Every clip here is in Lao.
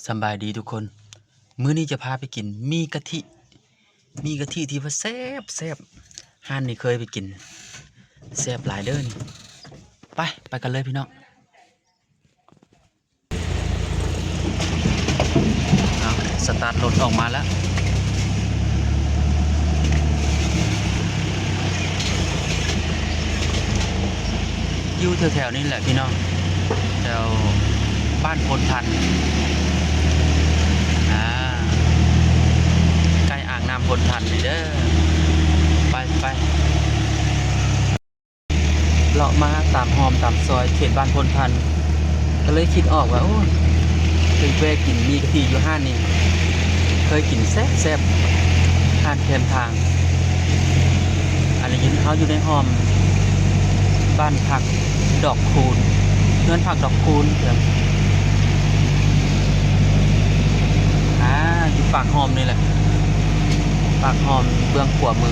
ສຳບາຍດີທຸກຄົນ, ມື້ນີ້ຈະພາໄປກິນໝີ່ກະທິ, ໝີ່ກະທິທີ່ວ່າແຊບໆ, ຮ້ານນີ້ເຄີຍໄປກິນ, ແຊບຫຼາຍເດີນີ້. ໄປ, ໄປກັນເລີຍພີ່ນ້ອງ. ເອົາ ສະຕາດລົດອອກມາແລ້ວ. ຢູ່ແຖວໆນີ້ແຫຼະພີ່ນ້ອງ, ແຖວບ້ານໂພນທັນ, ອ່າ ໃກ້ອ່າງນ້ຳໂພນທັນນີ້ເດີ. ໄປ ໄປ. ເລາະມາຕາມຮ່ອມຕາມຊອຍເຂດບ້ານໂພນທັນ ກໍເລີຍຄິດອອກວ່າ ໂອ້ຍ ໄປແວ່ກິນໝີ່ກະທິຢູ່ຮ້ານນີ້ ເຄີຍກິນແຊບໆ ຮ້ານແຄມທາງ. ອັນນີ້ຢູ່ ເຮົາຢູ່ໃນຮ່ອມບ້ານພັກດອກຄູນ, ເຮືອນພັກດອກຄູນ ອ່າ ຢູ່ປາກຮ່ອມນີ້ແຫຼະ, ປາກຮ່ອມເບື້ອງຂວາມື.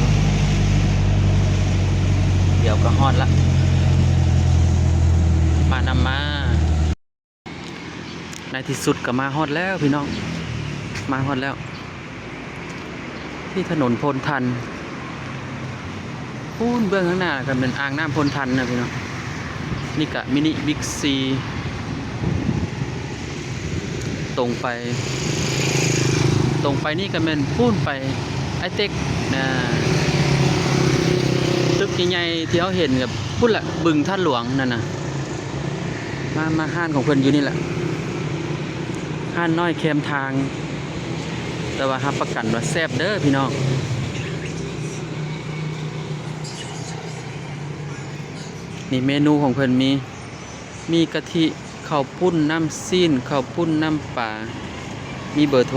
ດຽວກໍຮອດລະ, ມານຳມາ. ໃນທີ່ສຸດກໍມາຮອດແລ້ວພີ່ນ້ອງ, ມາຮອດແລ້ວ ທີ່ຖະໜົນໂພນທັນ. ພຸ້ນເບື້ອງຂ້າງໜ້າກໍແມ່ນອ່າງນ້ຳໂພນທັນນະພີ່ນ້ອງ. ນີ້ກະມິນິບິກຊີ. ຕົງໄປ, ຕົງໄປນີ້ກໍແມ່ນພຸ້ນໄປໄອເຕັກນະ, ຕຶກໃຫຍ່ໆທີ່ເຮົາເຫັນກັບພຸ້ນລະ ບຶງທາດຫຼວງນັ້ນນະ. ມາ ມາຮ້ານຂອງເພິ່ນຢູ່ນີ້ແຫຼະ, ຮ້ານນ້ອຍແຄມທາງ, ແຕ່ວ່າຮັບປະກັນວ່າແຊບເດີພີ່ນ້ອງ. ນີ້ເມນູຂອງເພິ່ນມີ ມີກະທິ, ເຂົ້າປຸ້ນ, ນ້ຳຊີ້ນ, ເຂົ້າປຸ້ນ, ນ້ຳປາ, ມີເບີໂທ,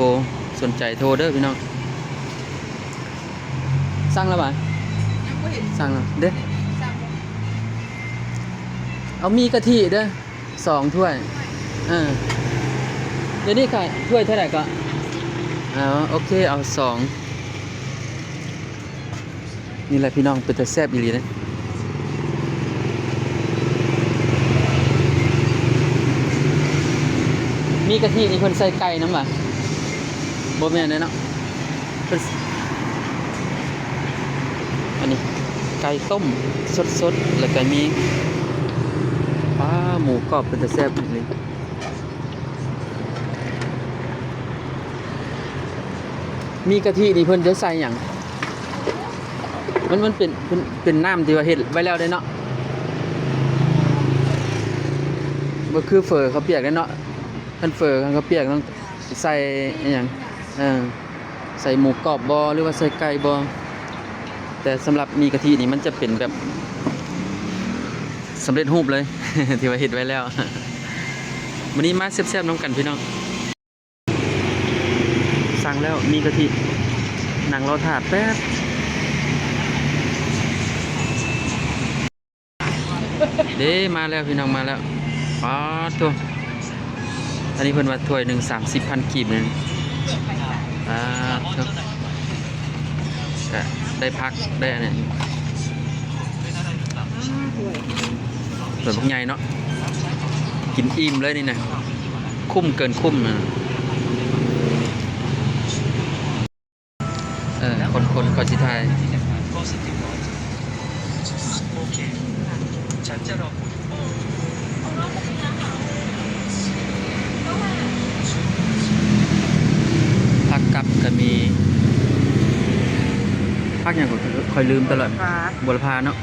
ສົນໃຈໂທເດີພີ່ນ້ອງ. ສັ່ງແລ້ວຫວາ? ຍັງບໍ່ເຫັນ. ສັ່ງແລ້ວເດ້. ເອົາໝີ່ກະທິເດີ ສອງຖ້ວຍ. ເອີ ດຽວນີ້ຂາຍຖ້ວຍເທົ່າໃດເກາະ? ອໍ ໂອເຄ ເອົາສອງ. ນີ້ແຫຼະພີ່ນ້ອງ ເປັນຕາແຊບອີ່ຫຼີເດ້. ໝີ່ກະທິນີ້ເພິ່ນໃສ່ໄກ່ນຳຫວາ? ບໍ່ແມ່ນເດ້ເນາະ, ເພິ່ນ ອັນນີ້ໄກ່ຕົ້ມສົດໆ ແລ້ວກໍມີ ປາ ໝູກອບ ເປັນຕາແຊບອີ່ຫຼີ. ໝີ່ກະທິນີ້ເພິ່ນຈະໃສ່ຫຍັງ? ມັນ ມັນເປັນ ເປັນ ເປັນນ້ຳທີ່ວ່າເຮັດໄວ້ແລ້ວເດ້ເນາະ, ບໍ່ຄືເຝີເຂົ້າປຽກເດ້ເນາະ. ຄັນເຝີເຂົ້າປຽກຕ້ອງໃສ່ອີ່ຫຍັງ? ເອີ ໃສ່ໝູກອບບໍ ຫຼືວ່າໃສ່ໄກ່ບໍ? ແຕ່ສຳລັບໝີ່ກະທິນີ້ ມັນຈະເປັນແບບສຳເລັດຮູບເລີຍ ທີ່ວ່າເຮັດໄວ້ແລ້ວ. ມື້ນີ້ມາແຊບໆນຳກັນພີ່ນ້ອງ. ສັ່ງແລ້ວໝີ່ກະທິ, ນັ່ງລໍຖ້າແປັບ. ເດ້ ມາແລ້ວພີ່ນ້ອງ ມາແລ້ວ. ປາດໂທ້ ອັນນີ້ເພິ່ນວ່າຖ້ວຍໜຶ່ງສາມສິບພັນກີບນີ້. ປາດໂທ້ ກະໄດ້ຜັກໄດ້ອັນນີ້. ຖ້ວຍບັກໃຫຍ່ເນາະ, ກິນອີ່ມເລີຍນີ້ນະ, ຄຸ້ມເກີນຄຸ້ມນະ. ເອີ ຄົນໆ ຂ້ອຍຊິຖ່າຍ. ຜັກກັບກໍມີ ຜັກຫຍັງກໍຂ້ອຍລືມຕະຫຼອດ. ບົວລະພາ ບົວລະພາເນາະ,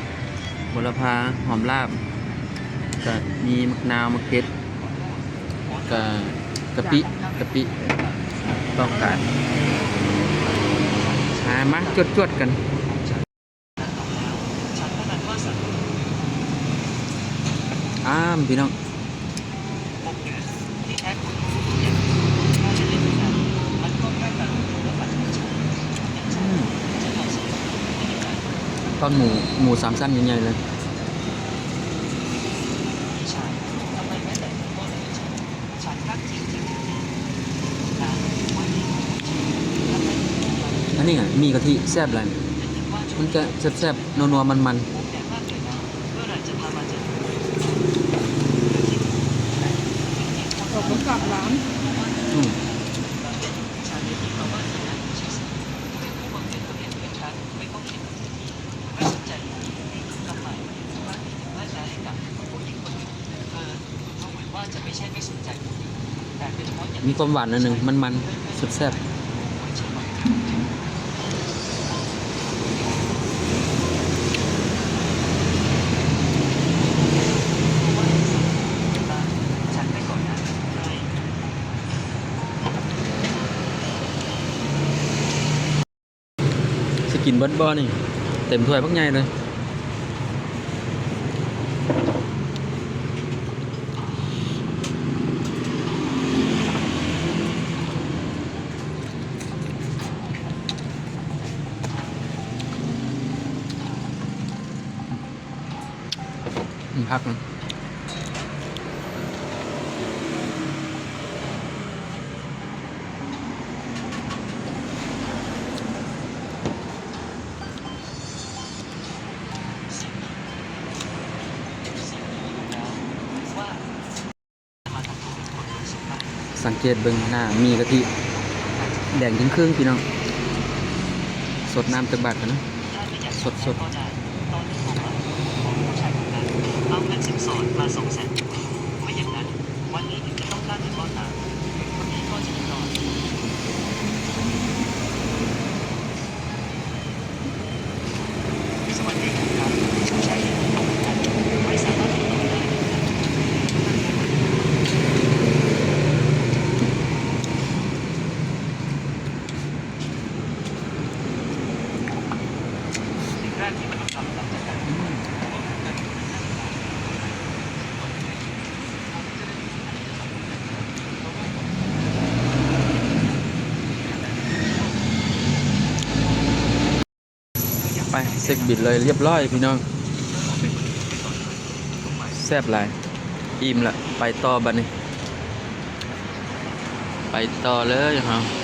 ບົວລະພາ, ຫອມລາບ, ກະມີໝາກນາວ, ໝາກເຜັດ. ກະ ກະປິ ກະປິ ຕ້ອງການ. ມາ ມາ ຈວດໆກັນ. ອ້າມ ພີ່ນ້ອງ. ອືມ ທ່ອນໝູ ໝູສາມຊັ້ນໃຫຍ່ໆເລີຍ. ອັນນີ້ຫຍັງ? ໝີ່ກະທິ ແຊບຫຼາຍ, ມັນຈະແຊບໆ ນົວໆ ມັນໆ. ອອກມາຈາກຮ້ານ. ອືມ. ມີຄວາມຫວານໜ້ອຍໜຶ່ງ ມັນໆ ແຊບໆ. ຊິກິນເບິດບໍ່ນີ້? ເຕັມຖ້ວຍບັກໃຫຍ່ເລີຍ. ອືມ ພັກນະ. ສັງເກດເບິ່ງໜ້າໝີ່ກະທິ ແດງຈຶ່ງເຄິ່ງພີ່ນ້ອງ. ສົດນ້ຳຈັກບາດກ່ອນນະ ສົດໆ. ໄປເຊັກບິນເລີຍ ລຽບຮ້ອຍພີ່ນ້ອງ. ແຊບຫຼາຍ ອີ່ມລະ ໄປຕໍ່ບັດນີ້ ໄປຕໍ່ເລີຍເຮົາ.